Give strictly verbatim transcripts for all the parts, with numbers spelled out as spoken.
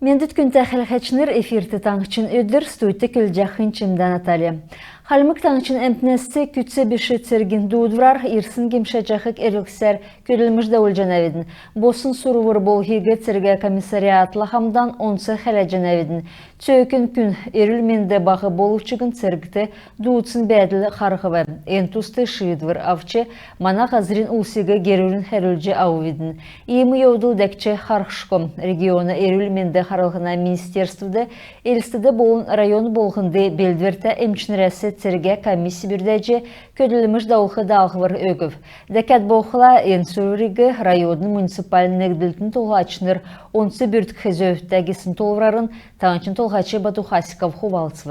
Мендвт, күндтә хәләһәчнр! Эфирт «Таңһчин өдр», студьд көдлҗәхнь Чимдә Наталья. Хальмг Таңһчин әмтнәс күцц биш цергин дуудврар ирсн гемшәҗәх эрлһсәр көдлмш давулҗанавидн. Боссн сурвр болһиг цергә комиссариатла хамдан онц хәләҗәнәвидн. Цөөкн күн эрүл-менд баһ болв чигн цергт дуудсн бәәдл харһв. Эн туст шиидвр авч, мана һазрин улсиг герүрн хәрүлҗ аввидн. Иим йовдл дәкҗ харһшго. Региона эрүл-менд харлһна министерствд, Элстд болн район болһнд белдвртә эмчнрәс цергә комисс бүрдәҗ, көдлмш давулх даалһвр өгв. Дәкәд болхла, эн сурвриг района муниципальн негдлтин толһачнр онц бүрткх зөвтә гисн тоолврарн таңһчин Толһач Бату Хасиков хувалцв.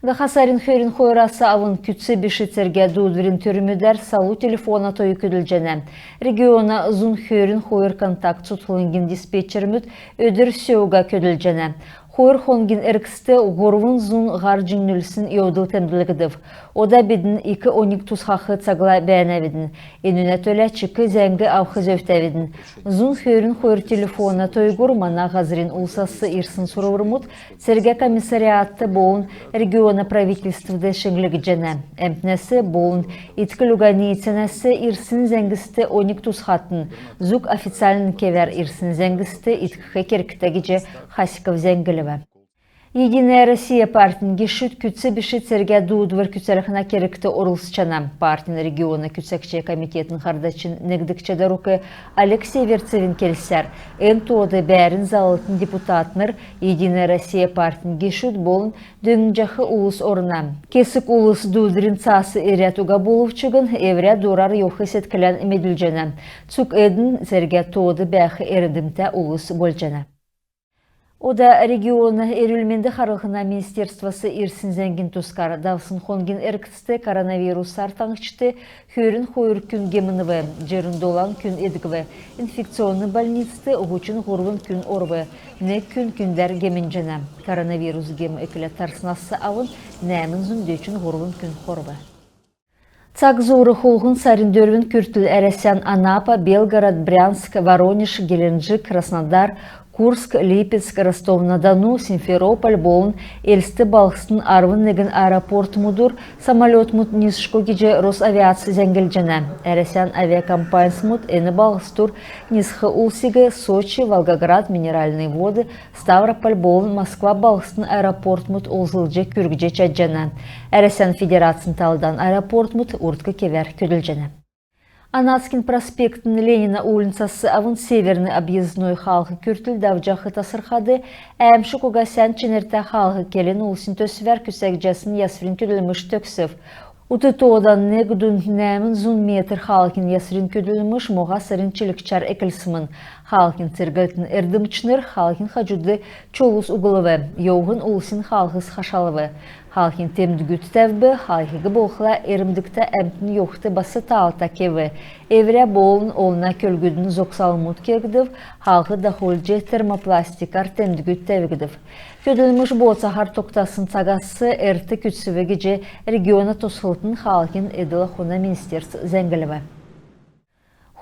Һаха сарин хөрн хойрас авн күцц биш цергә дуудврин төрмүдәр салу телефона тойг көдлҗәнә. Региона зун хөрн хойр контакт цутхлңгин диспетчермүд өдр сө уга көдлҗәнә. Хойр хонгин эргцд һурвн зун һар җиңнүлсн йовдл темдглгдв. Ода бидн ик оньг тусхах цагла бәәнәвидн. Энүнә төлә чик зәңг авх зөвтәвидн. Зун хөрн хойр телефона тойгур мана һазрин улсас ирсн сурврмуд цергә комиссариатд болн региона правительствд шинглгдҗәнә. Әмтнәс болн итклго ниицәнәс ирсн зәңгст оньг тусхатн, зуг официальн кевәр ирсн зәңгст иткх кергтә гиҗ Хасиков зәңглв. «Единая Россия» партин гешүд күцц биш цергә дуудвр күцәлһнә кергт орлцҗана. Партин региона күцәгч комитетин һардачин негдгч дарук Олег Северцевин келсәр, эн тоод бәәрн заллтын депутатнр, «Единая Россия» партин гешүд болн дөңнҗәх улс орна. Кесг улс дуудврин цаас эрәд уга болв чигн, эврә дурар йовх седклән медүлҗәнә. Цуг эдн цергә тоод бәәх эрдмтә улс болҗана. Ода региона эрүл-менд харлһна министерствас ирсн зәңгин тускар. Давсн хонгин эргцд коронавирусар таңһчд хөрн хойр күн гемнв, җирн долан күн эдгв. Инфекционн больницд һучн һурвн күн орв, нег күн күндәр гемнҗәнә. Коронавирус гем экләд тарснас авн нәәмн зун дөчн һурвн күн хорв. Цаг зуур хулһн сарин дөрвн күртл Әрәсән Анапа, Белгород, Брянск, Воронеж, Геленджик, Краснодар, Курск, Липецк, Ростов-на-Дону, Симферополь болн Элст балһсдын арвн негн аэропортмудур самолетмуд нисшго гиҗ Росавиац зәңглҗәнә. Әрәсән авиакомпаньсмуд эн балһсдур нисх улсиг Сочи, Волгоград, Минеральные Воды, Ставрополь болн Москва балһсдын аэропортмуд олзлҗ күргҗ чадҗана. Әрәсән Федерацин талдан аэропортмуд урдк кевәр көдлҗәнә. Анацкин проспектин Ленина уульнцас авн Северный объездной хаалһ күртл давҗах тасрхад, «Әәмшг уга сән чинртә хаалһ» келн-улсин төсвәр күцәгдҗәсн ясврин көдлмш төгсв. Ут тоодан нег дунд нәәмн зун метр хаалһин ясврин көдлмш моһа сарин чилгчәр эклсмн. Хаалһин церглтин эрдмчнр хаалһин хаҗуд чолус углв, йовһн улсин хаалһс хашалв. Хаалһин темдгүд тәвв, хаалһиг болхла эрмдгтә әмтн йовхд бас таалта кев. Эврә болн олна көлгүдин зогсалмуд кегдв, хаалһ дахулҗ термопластикар темдгүд тәвгдв. Көдлмш бооцаһар тогтасн цагас эрт күцв гиҗ региона тосхлтын, хаалһин эдл-ахуна министерств зәңглв.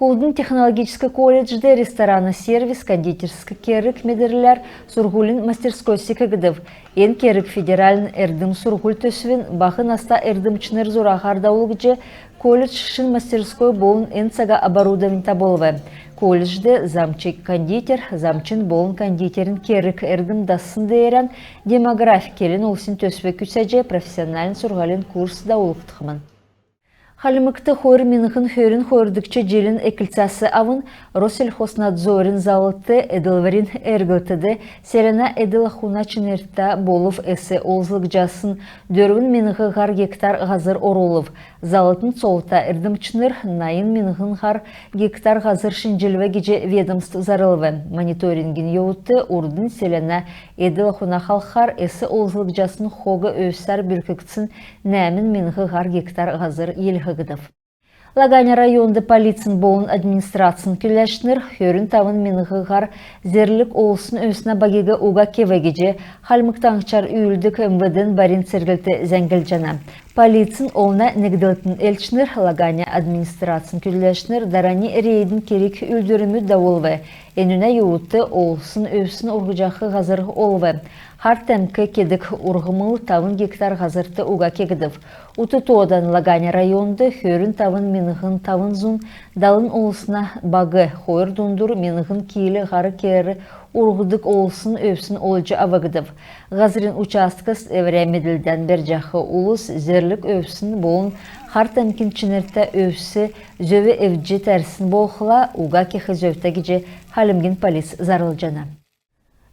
Хулдн технологическ колледжд ресторанн сервис, кондитерск керг медрләр сурһулин мастерской секгдв. Эн керг федеральн «Эрдм-сурһуль» төсвин баһ наста эрдмчнр зураһар давулгдҗ, колледж шин мастерской болн эн цага оборудованьта болв. Колледжд замч кондитер, замчин болн кондитерин керг-эрдм дассн деерән «Демографь» келн-улсин төсв күцәҗ, профессиональн сурһулин курс давулгдхмн. Хальмгт хойр миңһн хөрн хойрдгч җилин эклцәс авн Россельхознадзорин заллт эдлврин эрглтд селәнә эдл-ахуна чинртә болв эс олзлгдҗасн дөрвн миңһн һар гектар һазр орулв. Заллтын цолта эрдмчнр найн миңһн һар гектар һазр шинҗлв гиҗ ведомств зарлв. Мониторингин йовудт урднь селәнә эдл-ахуна халхар эс олзлгдҗасн хог өвсәр бүркгдсн нәәмн миңһн һар гектар һазр йилһгдв. Лаганя районд полицин болн администрацин көдләчнр хөрн тавн миңһн һар зерлг олсн өвснә багиг уга кев гиҗ Хальмг Таңһчар үүлддг МВД-н барин церглт зәңглҗәнә. Полицин олна негдлтин элчнр, Лаганя администрацин көдләчнр дарани рейдин керг-үүлдврмүд давулв. Энүнә йовудт олсн өвсн урһҗах һазр олв. Хар тәмк кедг урһмл тавн гектар һазрт уга кегдв. Ут тоодан Лаганя районд хөрн тавн миңһн тавн зун далн улсна баг, хойр дундур миңһн кил һар кеер урһдг олсн өвсн олҗ авгдв. Һазрин участкс эврә медлдән бәрҗәх улс зөрлг өвсн болн хар тәмкин чинртә өвс зөв эвдҗ тәрсн болхла, уга кех зөвтә гиҗ Хальмгин полиц зарлҗана.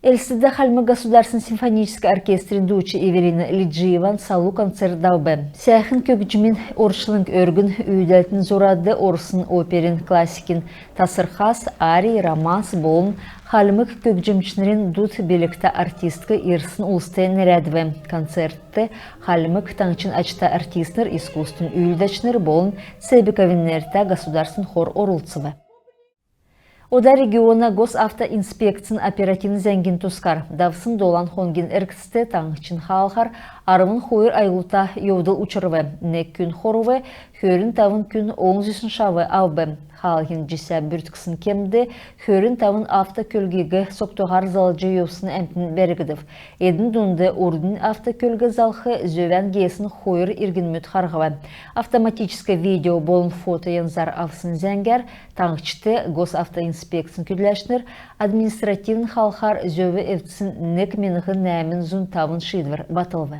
Элстд Хальмг государственн симфоническ оркестрин дууч Эвелина Лиджиеван салу концерт давв. Сәәхн көгҗмин орчлң, өргн үүдәлтин зурад орсн оперин классикин тасрхас, арий, романс болн хальмг көгҗмчнрин дуд билгтә артистк ирсн улст нерәдв. Концертд Хальмг Таңһчин ачта артистнр, искусствин үүлдәчнр болн Цебековин нертә государственн хор орлцв. Ода региона Госавтоинспекцин оперативн зәңгин тускар. Давсн долан хонгин эргцд таңһчин хаалһар арвн хойр аюлта йовдл учрв. Нег күн хорв, хөрн тавн күн олн зүсн шав авв. Хаалһин җисә бүртксн кемд хөрн тавн автокөлгиг согтуһар залҗ йовсн әмтн бәргдв. Эдн дунд урднь автокөлг залх зөвән геесн хойр иргнмүд харһв. Автоматическ видео болн фото янзар авсн зәңгәр таңһчд Госавтоинспекцин көдләчнр административн халхар зөв эвдсн нег миңһн нәәмн зун тавн шиидвр батлв.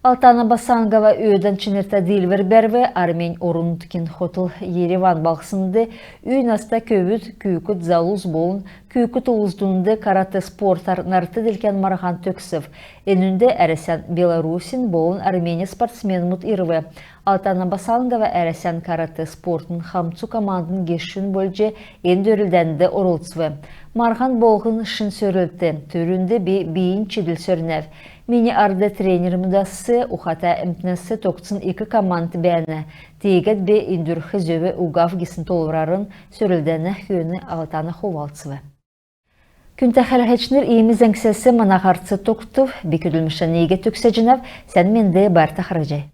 Алтана Басангова өөдән чинртә диилвр бәрв. Армень орн-нутгин хотл Ереван балһснд үй наста көвүд, күүкд залус болн күүкд улс дунд каратэ спортар нарт делкән марһан төгсв. Энүнд Әрәсән, Беларусин болн Армения спортсменмүд ирв. Алтана Басангова Әрәсән каратэ спортын хамцу командын гешүн болҗ эн дөрлдәнд орлцв. Марһан болһн шин сөрлт. Түрүнд би бийиннь чидл сөрнәв. Мини ард тренермүдәс, ухата әмтнәс тогтсн ик команд бәәнә. Тиигәд би эндүрх зөв угав гисн тоолврарн сөрлдәнә хөөн Алтана хувалцв. Күндтә хәләһәчнр, иим зәңгсәс мана һарц тогтв. Би көдлмшән иигәд төгсәҗәнәв. Сән менд, байрта харһий.